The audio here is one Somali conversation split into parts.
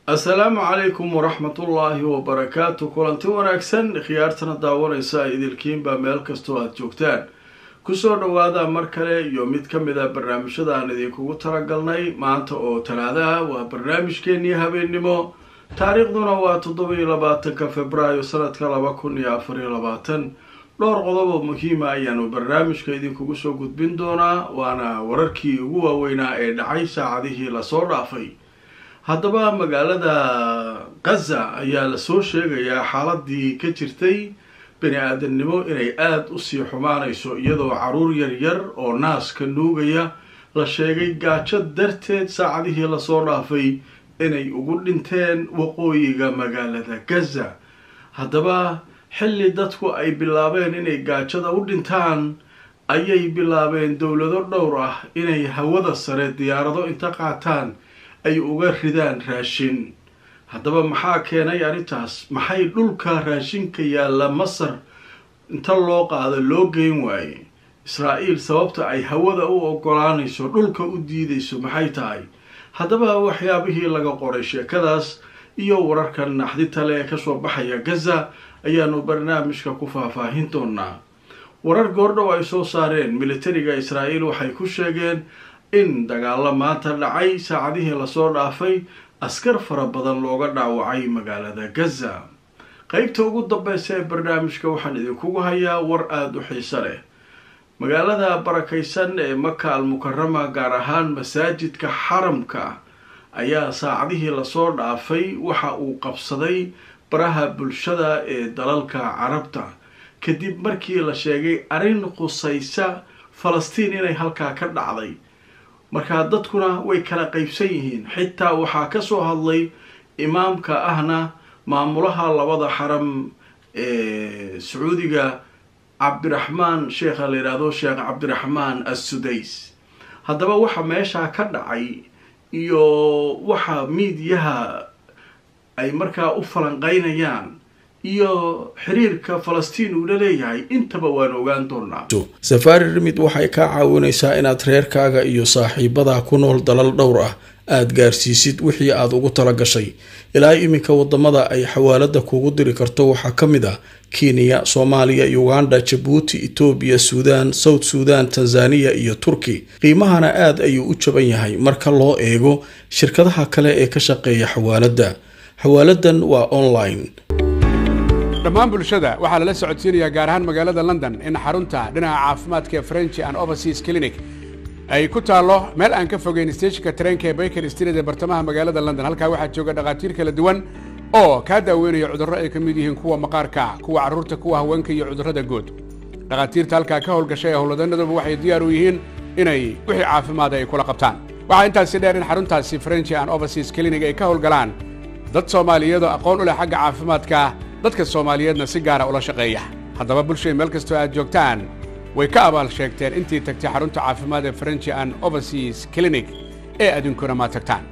Asalaamu calaykum waraxmatullaahi wabarakaatu. Kulanti wanaagsan, khiyaartana daawanaysa idilkiinbaa meel kastoo aada joogtaan, kusoo dhawaada mar kale iyo mid ka mid a barnaamijyada aan idinkugu talagalnay. Maanta oo talaadaha waa barnaamijkeenii habeennimo, taariikhduna waa 27-ka Februaayo sanadka 2024. Dhowr qodob oo muhiima ayaanu barnaamijka idinkugu soo gudbin doonaa, waana wararkii ugu waaweynaa ee dhacay saacadihii lasoo dhaafay. Haddaba magaalada Gaza ayaa lasoo sheegayaa xaaladii ka jirtay bani aadamnimo inay aada usii xumaanayso, iyadoo caruur yaryar oo naaska nuugaya la sheegay gaajo darteed saacadihii lasoo dhaafay inay ugu dhinteen waqooyiga magaalada Gaza. Haddaba xilli dadku ay bilaabeen inay gaajada u dhintaan ayay bilaabeen dowlado dhowr ah inay hawada sare diyaarado inta qaataan ay uga ridaan raashin. Haddaba maxaa keenay arrintaas? Maxay dhulka raashinka yaalla Masar inta loo qaado loo geyn waaye? Israa'iil sababta ay hawada u ogolaanayso dhulka u diidayso maxay tahay? Haddaba waxyaabihii laga qoray sheekadaas iyo wararka naxdinta le ee kasoo baxaya Gaza ayaanu barnaamijka ku faahfaahin doonaa. Warar goordhow ay soo saareen militariga Israa'iil waxay ku sheegeen in dagaalo maanta dhacay saacadihii lasoo dhaafay askar fara badan looga dhaawacay magaalada Gaza. Qeybta ugu dambeysa ee barnaamijka waxaan idinkugu hayaa war aada u xiiso leh. Magaalada barakaysan ee Maka Al Mukarama, gaar ahaan masaajidka xaramka, ayaa saacadihii lasoo dhaafay waxa uu qabsaday baraha bulshada ee dalalka Carabta, kadib markii la sheegay arrin khusaysa Falastiin inay halkaa ka dhacday. Markaa dadkuna way kala qaybsan yihiin. Xitaa waxaa kasoo hadlay imaamka ahna maamulaha labada xaram ee Sacuudiga, Cabdiraxmaan, sheekha la yidhaahdo Sheekh Cabdiraxmaan Assudays. Haddaba waxa meeshaa ka dhacay iyo waxa miidiyaha ay markaa u falanqeynayaan iyo xiriirka Falastiin uu la leeyahay intaba waan ogaan doonaa. Safari Remit waxay kaa caawinaysaa inaad reerkaaga iyo saaxiibadaa ku nool dalal dhowr ah aada gaarsiisid wixii aad ugu talagashay. Ilaa iminka wadamada ay xawaalada kugu diri karto waxaa ka mid ah Kenya, Soomaaliya, Uganda, Jabuuti, Itoobiya, Suudaan, South Suudan, Tanzaniya iyo Turki. Qiimahana aada ayuu u jaban yahay marka loo eego shirkadaha kale ee ka shaqeeya xawaaladda. Xawaaladan waa online. Dhammaan bulshada waxaa lala socodsiinayaa, gaar ahaan magaalada London, in xarunta dhinaca caafimaadka ee French and Overseas Clinic ay ku taallo meel aan ka fogeyn steeshinka tareenka ee Baker Street ee bartamaha magaalada London. Halkaa waxaa jooga dhakhaatiir kala duwan oo kaa daaweynaya cudurro ay ka mid yihiin kuwa maqaarka, kuwa carruurta, kuwa haweenka iyo cudurrada guud. Dhakhaatiirta halkaa ka howlgashay ee howlwadanaduba waxay diyaar u yihiin inay wixii caafimaad ay kula qabtaan. Waxaa intaasi dheer in xaruntaasi French and Overseas Clinic ay ka howlgalaan dad Soomaaliyeed oo aqoon u leh xagga caafimaadka, dadka Soomaaliyeedna si gaara ula shaqeeya. Haddaba bulshay, meel kastoo aad joogtaan, way ka abaal sheegteen intii tagtay xarunta caafimaad ee French and Overseas Clinic ee adinkuna ma tagtaan.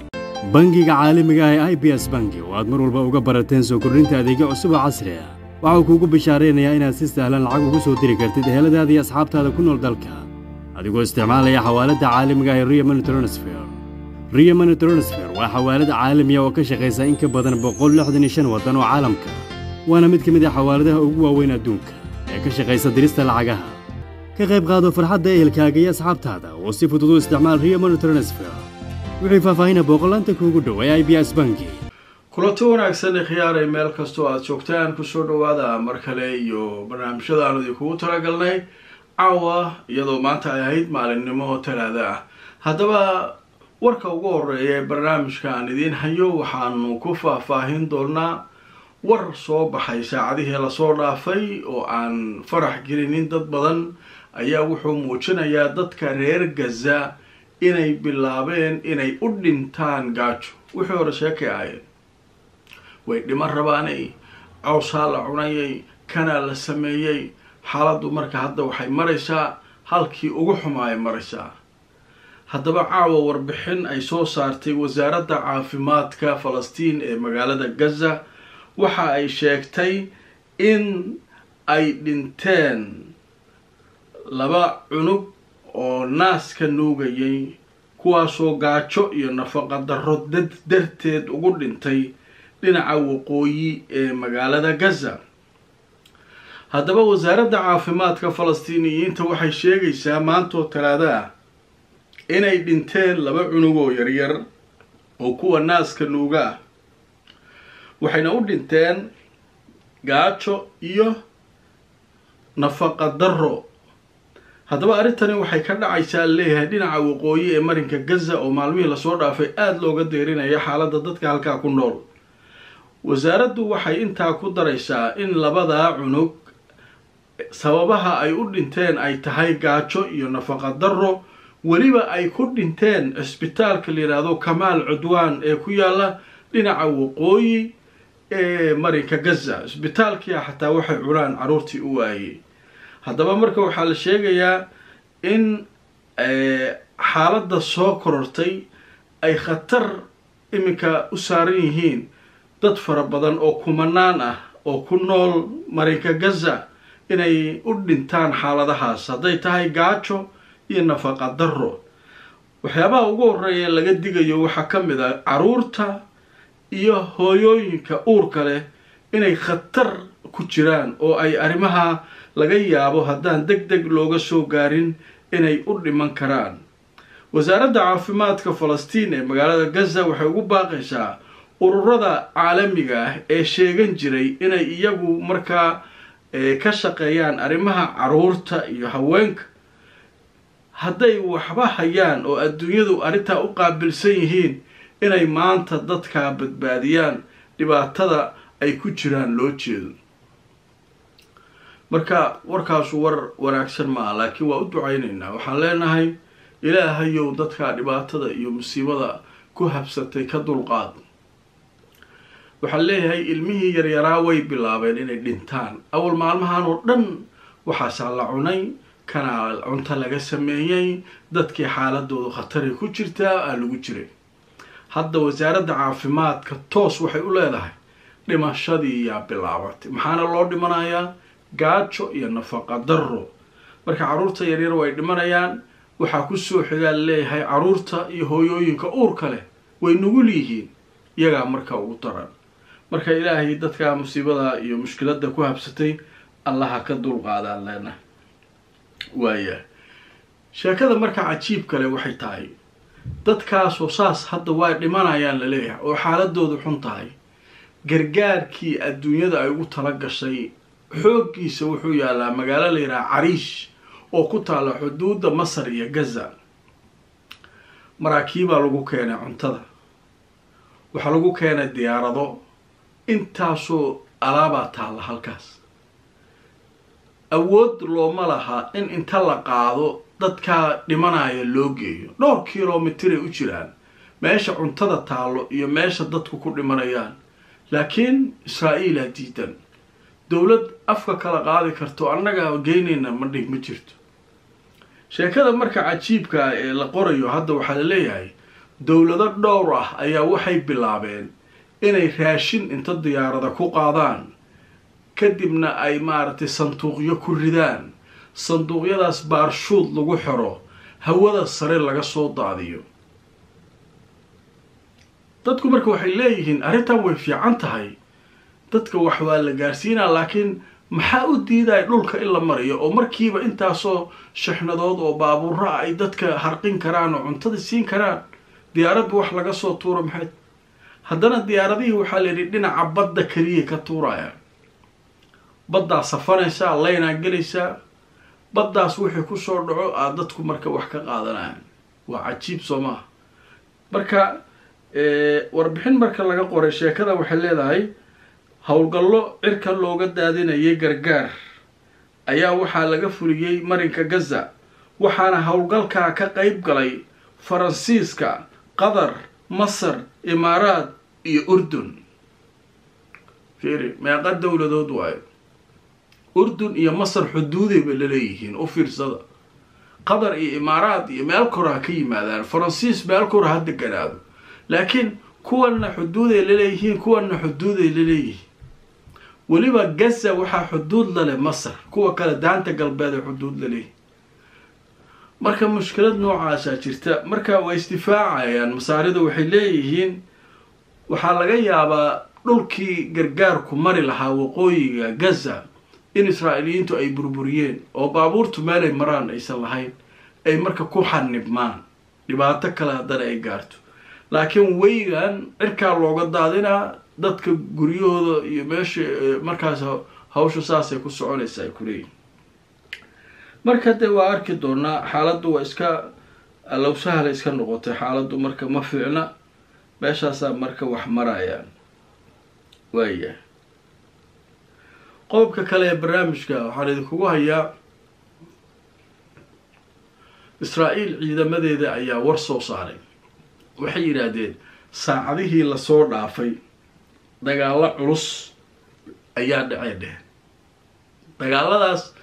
Bangiga caalamiga ah ee IBS Bangi, oo aad mar walba uga barateen soo kordhinta adeegyo cusub oo casri ah, waxa uu kuugu bishaaraynayaa inaad si sahlan lacag ugu soo diri kartid eheladaada iyo asxaabtaada ku nool dalka, adigoo isticmaalaya xawaaladda caalamiga ah ee Ria Money Transfer. Ria Money Transfer waa xawaalad caalamiya oo ka shaqaysa in ka badan 165 waddan oo caalamka, waana mid ka mid ah xawaaladaha ugu waaweyn adduunka ee ka shaqaysa dirista lacagaha. Ka qayb qaado farxadda ehelkaaga iyo asxaabtaada oo si fudud u isticmaal Ria Money Transfer. Wixii faahfaahina booqolaanta kuugu dhow ee IBS Bangi. Kulanti wanaagsan, khiyaaray, meel kastoo aada joogtaan, kusoo dhawaada mar kale iyo barnaamijyada aan idinkugu talagalnay caawa, iyadoo maanta ay ahayd maalinnimo Talaada ah. Haddaba warka ugu horeeya ee barnaamijka aan idiin hayo waxaanu ku faahfaahin doonaa war soo baxay saacadihii lasoo dhaafay oo aan farax gelinin dad badan, ayaa wuxuu muujinayaa dadka reer Gaza inay bilaabeen inay u dhintaan gaajo. Wixii hore sheekay ahayd, way dhiman rabaanay, cawsaa la cunayay, kanaa la sameeyey. Xaaladdu marka hadda waxay maraysaa halkii ugu xumaay maraysaa. Haddaba caawa warbixin ay soo saartay wasaaradda caafimaadka Falastiin ee magaalada Gaza waxa ay sheegtay in ay dhinteen laba cunug oo naaska nuugayay. kuwaasoo gaajo iyo nafaqa darro darteed ugu dhintay dhinaca waqooyi ee magaalada Gaza. Haddaba wasaaradda caafimaadka Falastiiniyiinta waxay sheegaysaa maantoo Talaado ah inay dhinteen 2 cunug oo yaryar oo kuwa naaska nuuga ah, waxayna u dhinteen gaajo iyo nafaqa darro. Haddaba arrintani waxay ka dhacaysaa leeyahay dhinaca waqooyi ee marinka Gaza oo maalmihii lasoo dhaafay aada looga deerinaya xaaladda dadka halkaa ku nool. Wasaaraddu waxay intaa ku daraysaa in labadaa cunug sababaha ay u dhinteen ay tahay gaajo iyo nafaqa darro, weliba ay ku dhinteen cisbitaalka la yidhaahdo Kamaal Cudwaan ee ku yaala dhinaca waqooyi ee marinka Gaza. Cisbitaalkia xataa waxay cunaan carruurtii u waayey. Haddaba marka waxaa la sheegayaa in xaaladda soo korortay ay khatar iminka u saaran yihiin dad fara badan oo kumanaan ah oo ku nool marinka Gaza inay u dhintaan xaaladahaas, hadday tahay gaajo iyo nafaqa darro. Waxyaabaha ugu horreeya laga digayo waxaa ka mid ah carruurta iyo hooyooyinka uurka leh inay khatar ku jiraan oo ay arrimaha laga yaabo haddaan deg deg looga soo gaarin inay u dhiman karaan. Wasaaradda caafimaadka Falastiin ee magaalada Gaza waxay ugu baaqaysaa ururada caalamiga ah ee sheegan jiray inay iyagu markaa ka shaqeeyaan arrimaha carruurta iyo haweenka, hadday waxba hayaan oo adduunyadu arrintaa u qaabilsan yihiin, inay maanta dadkaa badbaadiyaan dhibaatada ay ku jiraan loo jeedo. Marka warkaasu war wanaagsan maaha, laakiin waa u ducaynaynaa. Waxaan leenahay Ilaahayow dadkaa dhibaatada iyo musiibada ku habsatay ka dulqaad. Waxaan leeyahay ilmihii yaryaraa way bilaabeen inay dhintaan. Awal maalmahan oo dhan waxaasaa la cunay, kana cunto laga sameeyey, dadkii xaaladoodu khataray ku jirtaa aa lagu jiray. Hadda wasaaradda caafimaadka toos waxay u leedahay dhimashadii yaa bilaabatay. Maxaana loo dhimanayaa? Gaajo iyo nafaqa darro. Marka carruurta yaryar way dhimanayaan. Waxaa ku soo xigaa leeyahay carruurta iyo hooyooyinka uurka leh way nugul yihiin, iyagaa marka ugu daran. Marka Ilaahay dadka musiibada iyo mushkiladda ku habsatay Allaha ka dulqaadaan leenahay. Waaya sheekada marka cajiib kale waxay tahay dadkaasoo saas hadda waa dhimanayaan laleeyahay oo xaaladoodu xun tahay. Gargaarkii adduunyada ay ugu tala gashay xooggiisa wuxuu yaalaa magaalo la yidhaha Cariish oo ku taalla xuduudda Masar iyo Gaza. Maraakiibaa lagu keenay cuntada, waxaa lagu keenay diyaarado, intaasoo alaabaa taalla halkaas. Awood looma laha in inta la qaado dadkaa dhimanaya loo geeyo. Dhowr kilomitray u jiraan meesha cuntada taallo iyo meesha dadku ku dhimanayaan, laakiin Israa'iilaa diidan. Dowlad afka kala qaadi karto annaga geynayna ma dhig ma jirto. Sheekada marka cajiibka ee la qorayo hadda waxaa la leeyahay dowlado dhowr ah ayaa waxay bilaabeen inay raashin inta diyaarada ku qaadaan, kadibna ay maaragtay sanduuqyo ku ridaan, sanduuqyadaas baarshuud lagu xiro, hawada sare laga soo daadiyo. Dadku marka waxay leeyihiin arrintan way fiican tahay, dadka wax waa la gaarsiinaa, laakiin maxaa u diidaya dhulka in la mariyo oo markiiba intaasoo shixnadood oo baabuura ay dadka harqin karaan oo cuntada siin karaan? Diyaaradba wax laga soo tuuro maxay? Haddana diyaaradihii waxaa la yidhi dhinaca badda keliya ka tuuraya. Baddaa safanaysaa, laynaa gelaysaa, baddaas wixii kusoo dhaco aa dadku marka wax ka qaadanayaan. Waa cajiib soo maaha? Marka warbixin marka laga qoray sheekada waxay leedahay howlgallo cirka looga daadinayay gargaar ayaa waxaa laga fuliyey marinka Gaza, waxaana howlgalkaa ka qayb galay Faransiiska, Qatar, Masar, Imaaraad iyo Urdun. Fiiri meeqa dowladood waayo. Urdun iyo Masar xuduuday bay laleeyihiin, u fiirsada. Qatar iyo Imaaraad iyo meel kor ha ka yimaadaan, Faransiis meel kor ha deganaado, laakiin kuwanna xuduuday laleeyihiin, kuwanna xuduuday laleeyihiin. Weliba Gaza waxaa xuduud laleh Masar, kuwa kale daanta galbeed ay xuduud laleeyihiin. Marka mushkilad noocaasaa jirta. Marka way isdifaacayaan masaarida, waxay leeyihiin waxaa laga yaabaa dhulkii gargaarku mari lahaa waqooyiga Gaza in Israa'iiliyiintu ay burburiyeen oo baabuurtu meelay maraan aysan lahayn, ay marka ku xanibmaan, dhibaato kale haddana ay gaarto. Laakiin weygan cirkaa looga daadinaa dadka guryahooda iyo meesha, markaas hawsha saasay ku soconaysa ay kuleeyihin. Marka dee waa arki doonaa, xaaladdu waa iska allow sahla iska noqotay xaaladdu, marka ma fiicna meeshaasaa marka wax marayaan. Waayahay, qodobka kale ee barnaamijka waxaan idinkugu hayaa, Israa'iil ciidamadeeda ayaa war soo saaray. Waxay yidhaahdeen saacadihii lasoo dhaafay dagaallo culus ayaa dhacee dheh. Dagaaladaas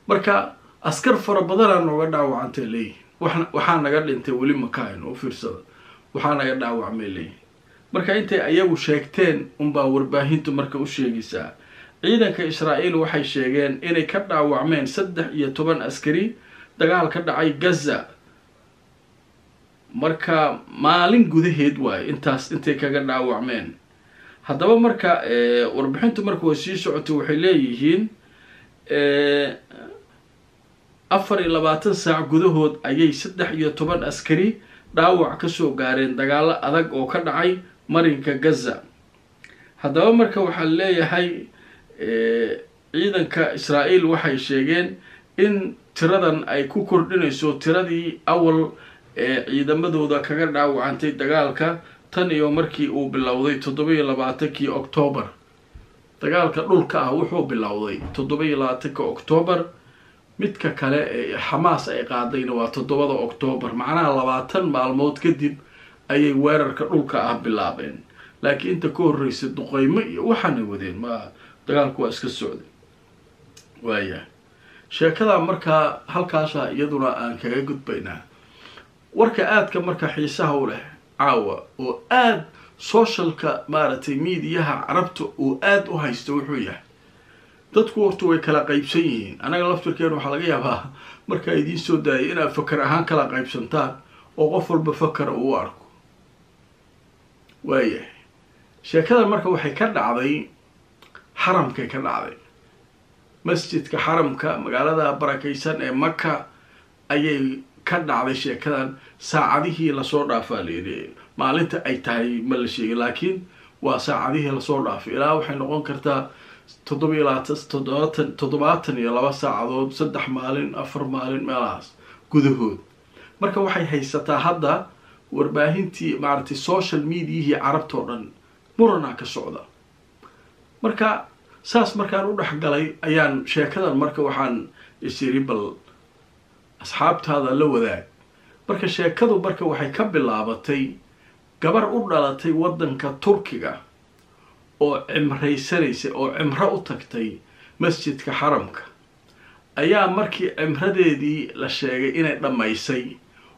marka askar fara badanaa nooga dhaawacantay leeyihin, waxaa naga dhintay weli makayn oo fiirsada, waxaa naga dhaawacmay leeyihin. Marka intay ayagu sheegteen unbaa warbaahintu marka u sheegaysaa. Ciidanka Israa'iil waxay sheegeen inay ka dhaawacmeen 13 askari dagaal ka dhacay Gaza. Marka maalin gudaheed waayo intaas intay kaga dhaawacmeen. Haddaba marka warbixintu marka way sii socotay, waxay leeyihiin 24 saac gudahood ayay 13 askari dhaawac kasoo gaareen dagaalo adag oo ka dhacay marinka Gaza. Haddaba marka waxaa leeyahay ciidanka Israa'iil waxay sheegeen in tiradan ay ku kordhinayso tiradii awal ee ciidamadooda kaga dhaawacantay dagaalka tan iyo markii uu bilowday 27-kii Octoobar. Dagaalka dhulka ah wuxuu bilowday 27-ka Octoobar, midka kale ee Xamaas ay qaadayna waa 7-da Octoobar, macnaha 20 maalmood kadib ayay weerarka dhulka ah bilaabeen. Laakiin inta ka horreysa duqeymo iyo waxaanay wadeen, ma dagaalku waa iska socday. Waaya sheekadaa markaa halkaasa iyaduna aan kaga gudbaynaa. Warka aadka marka xiisaha u leh caawa oo aada socialka maaragtay miidiyaha Carabta uu aada u haysto wuxuu yahay, dadku horta way kala qaybsan yihiin. Annaga laftirkeenu waxaa laga yaabaa markaa idiin soo daayay inaad fakar ahaan kala qaybsantaan oo qof walba fakara uu arko. Waayahay, sheekadan marka waxay ka dhacday xaramkay ka dhacday, masjidka xaramka magaalada barakaysan ee Maka ayay ka dhacday sheekadan. Saacadihii lasoo dhaafaa layidhi, maalinta ay tahay ma la sheegin, laakiin waa saacadihii lasoo dhaafay. Ilaa waxay noqon kartaa 72 saacadood, 3 maalin, 4 maalin meelahaas gudahood. Marka waxay haysataa hadda warbaahintii maaragtay social mediahii Carabtao dhan muranaa ka socda. Marka saas markaan u dhexgalay ayaan sheekadan marka waxaan isiri bal asxaabtaada la wadaag. Marka sheekadu marka waxay ka bilaabatay gabar u dhalatay waddanka Turkiga oo cimraysanaysay oo cimro u tagtay masjidka xaramka ayaa markii cimradeedii la sheegay inay dhammaysay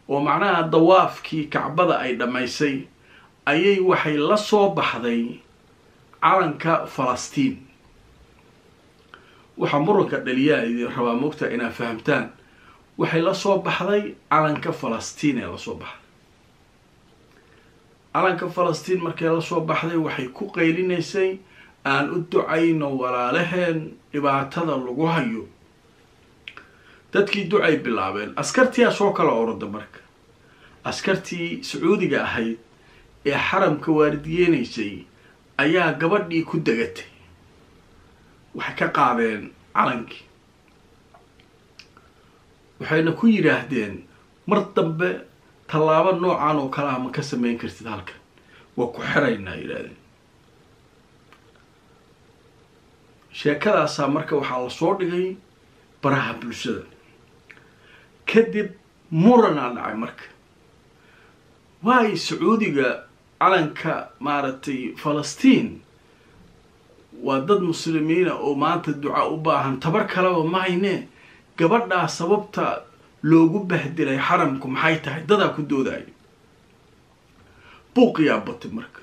oo macnaha dawaafkii Kacbada ay dhammaysay, ayay waxay la soo baxday calanka Falastiin. Waxaa muranka dhaliyaa idin rabaa moogta inaad fahamtaan. Waxay la soo baxday calanka Falastiin ee lasoo baxday calanka Falastiin. Markay la soo baxday waxay ku qaylinaysay aan u ducayno walaalaheen dhibaatada lagu hayo. Dadkii ducay bilaabeen, askartiyaa soo kala orada. Marka askartii Sacuudiga ahayd ee xaramka waardiyeynaysay ayaa gabadhii ku degatay, waxay ka qaadeen calankii, waxayna ku yidhaahdeen mar dambe tallaabo noocan oo kale ah ma ka samayn kartid halkan, waa ku xiraynaa yidhahdeen. Sheekadaasaa marka waxaa lasoo dhigay baraha bulshada. Kadib muranaa dhacay. Marka waay Sacuudiga calanka maaragtay Falastiin waa dad muslimiina oo maanta duca u baahan, tabar kaleba ma haynee, gabadhaa sababta loogu bahdilay xaramku maxay tahay? Dadaa ku doodayo, buuqiyaa batay. Marka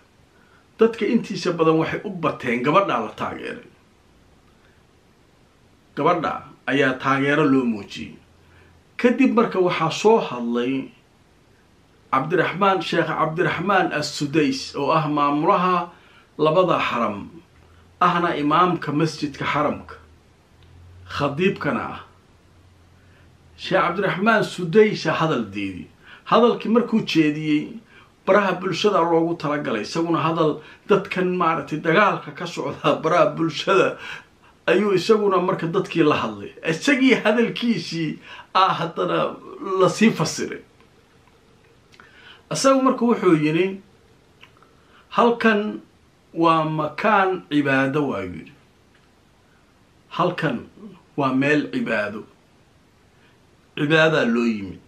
dadka intiisa badan waxay u bateen gabadhaa la taageeray, gabadha ayaa taageero loo muujiyey. Kadib marka waxaa soo hadlay Cabdiraxmaan, Sheekh Cabdiraxmaan As-Sudays, oo ah maamulaha labada xaram, ahna imaamka masjidka xaramka, khadiibkana ah. Sheekh Cabdiraxmaan Sudaysa hadal diidi. Hadalkii markuu jeediyey baraha bulshada loogu talagalay, isaguna hadal dadkan maaragtay dagaalka ka socdaa baraha bulshada ayuu isaguna marka dadkii la hadlay, isagii hadalkiisii ah haddana lasii fasiray. Isagu marka wuxuu yidhi halkan waa makaan cibaado, waa yidhi halkan waa meel cibaado, cibaadaa loo yimid.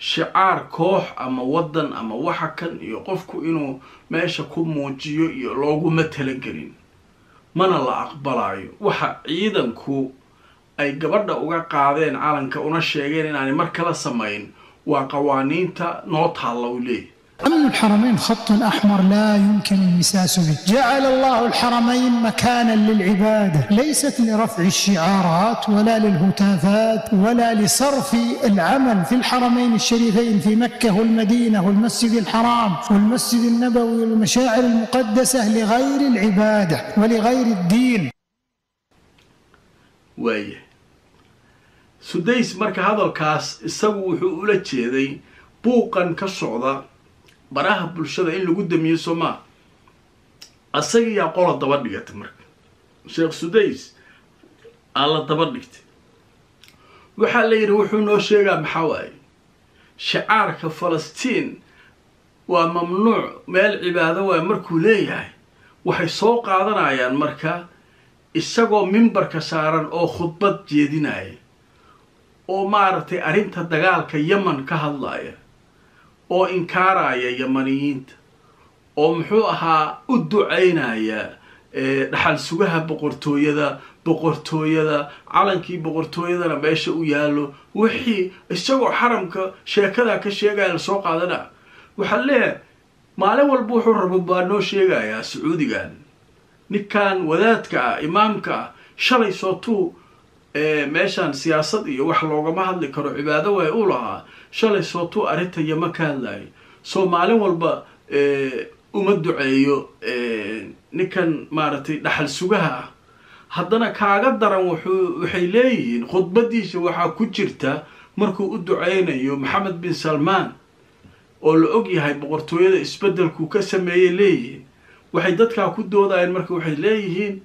Shicaar koox ama waddan ama waxa kan iyo qofku inuu meesha ku muujiyo iyo looguma talagelin, mana la aqbalayo. Waxa ciidanku ay gabadha uga qaadeen calanka una sheegeen inaanay mar kala samayn waa qawaaniinta noo taalla, uu leeyahy. أمن الحرمين خط أحمر لا يمكن المساس به. جعل الله الحرمين مكانا للعبادة، ليست لرفع الشعارات ولا للهتافات ولا لصرف العمل في الحرمين الشريفين في مكة والمدينة والمسجد الحرام والمسجد النبوي والمشاعر المقدسة لغير العبادة ولغير الدين. Waaya, Sudays marka hadalkaas isagu wuxuu ula jeeday buuqan ka socda baraha bulshada in lagu damiyo, soo maa? Asagiyaa qola daba dhigatay. Marka Sheekh Sudays aa la daba dhigtay, waxaa la yidhi wuxuu noo sheegaa maxaa waaye? Shicaarka Falastiin waa mamnuuc, meel cibaado waaye markuu leeyahay, waxay soo qaadanayaan marka isagoo mimbarka saaran oo khudbad jeedinaya oo maaragtay arrinta dagaalka Yemen ka hadlaya oo inkaaraya Yamaniyiinta oo muxuu ahaa u ducaynaya dhaxal sugaha boqortooyada, calankii boqortooyadana meesha u yaallo. Wixii isagoo xaramka sheekadaa ka sheegaya lasoo qaadana. Waxaa leeyahay maalin walba wuxuu rabo baa noo sheegayaa Sacuudigan, ninkan wadaadka ah, imaamka ah. Shalay sootuu meeshaan siyaasad iyo wax loogama hadli karo, cibaado waay u lahaa. Shalay sootuu arrinta Yama ka hadlayay. Soo maalin walba uma duceeyo ninkan maaragtay dhaxal sugaha ah? Haddana kaaga daran, wuxuu waxay leeyihiin khudbadiisa waxaa ku jirta markuu u duceynayo Maxamed bin Salmaan oo la og yahay boqortooyada isbeddelkuu ka sameeyey leeyihiin. Waxay dadkaa ku doodayeen marka, waxay leeyihiin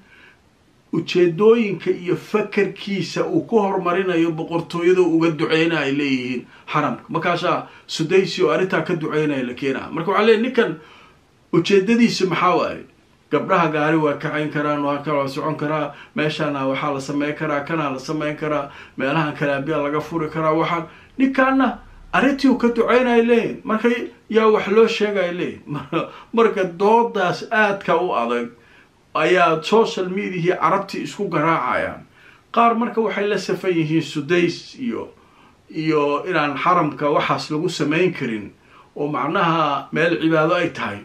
ujeedooyinka iyo fakarkiisa uu ku horumarinayo boqortooyada uga duceynaya ay leeyihiin xaramka. Markaasaa Sudaysi oo arrintaa ka duceynaya la keenaa. Marka waxaa leeyahy ninkan ujeedadiisa maxaa waaye? Gabdhaha gaari waa kacayn karaan, waa kala socon karaa, meeshaana waxaa la sameyn karaa, kanaa la sameyn karaa, meelahan kalaabiya laga furi karaa. Waxaan ninkaana arrintii uu ka duceynaya leeyihin. Marka yaa wax loo sheegaya leeyihin. Marka doodaas aadka u adag ayaa social mediahii Carabtii isku garaacayaan qaar. Marka waxay la safan yihiin Sudays iyo inaan xaramka waxaas lagu samayn karin oo macnaha meel cibaado ay tahay.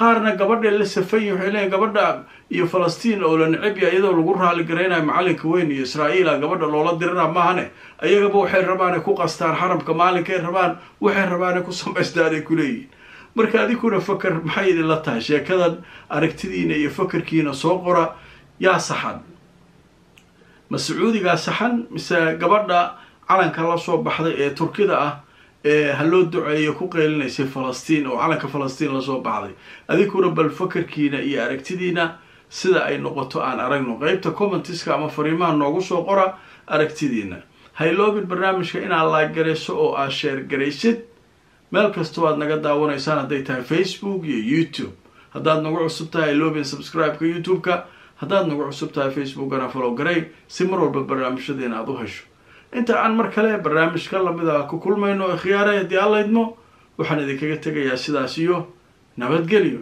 Qaarna gabadhay la safan yihin, waxay leeyihin gabadha iyo Falastiin oo la neceb yahay iyadoo lagu raali garaynayo macalinka weyn iyo Israa'iila gabadha loola dirira maahane, ayagaba waxay rabaanay ku qastaan xaramka, maalinkay rabaan waxay rabaanay ku samaystaan ay kuleeyihiin. Marka adinkuna fakar maxay idinla tahay sheekadan? Aragtidiina iyo fakarkiina soo qora. Yaa saxan? Ma Sacuudigaa saxan mise gabadha calanka la soo baxday ee Turkida ah ee ha loo duceeyo ku qeylinaysay Falastiin oo calanka Falastiin lasoo baxday? Adinkuna bal fakarkiina iyo aragtidiina sida ay noqoto aan aragno. Qeybta commentiska ama fariimaha noogu soo qora aragtidiina. Hayloobin barnaamijka inaad like garayso oo aad share garaysid meel kastoo aad naga daawanaysaan, hadday tahay Facebook iyo YouTube. Haddaad nagu cusub tahay, hayloobin subscribe-ka YouTube-ka. Haddaad nagu cusub tahay Facebookana, follow garay si mar walba barnaamijyadeena aada u hesho. Inta aan mar kale barnaamijka lamida ku kulmayno, khiyaare, haddii Alla idmo, waxaan idinkaga tegayaa sidaas iyo nabadgelyo.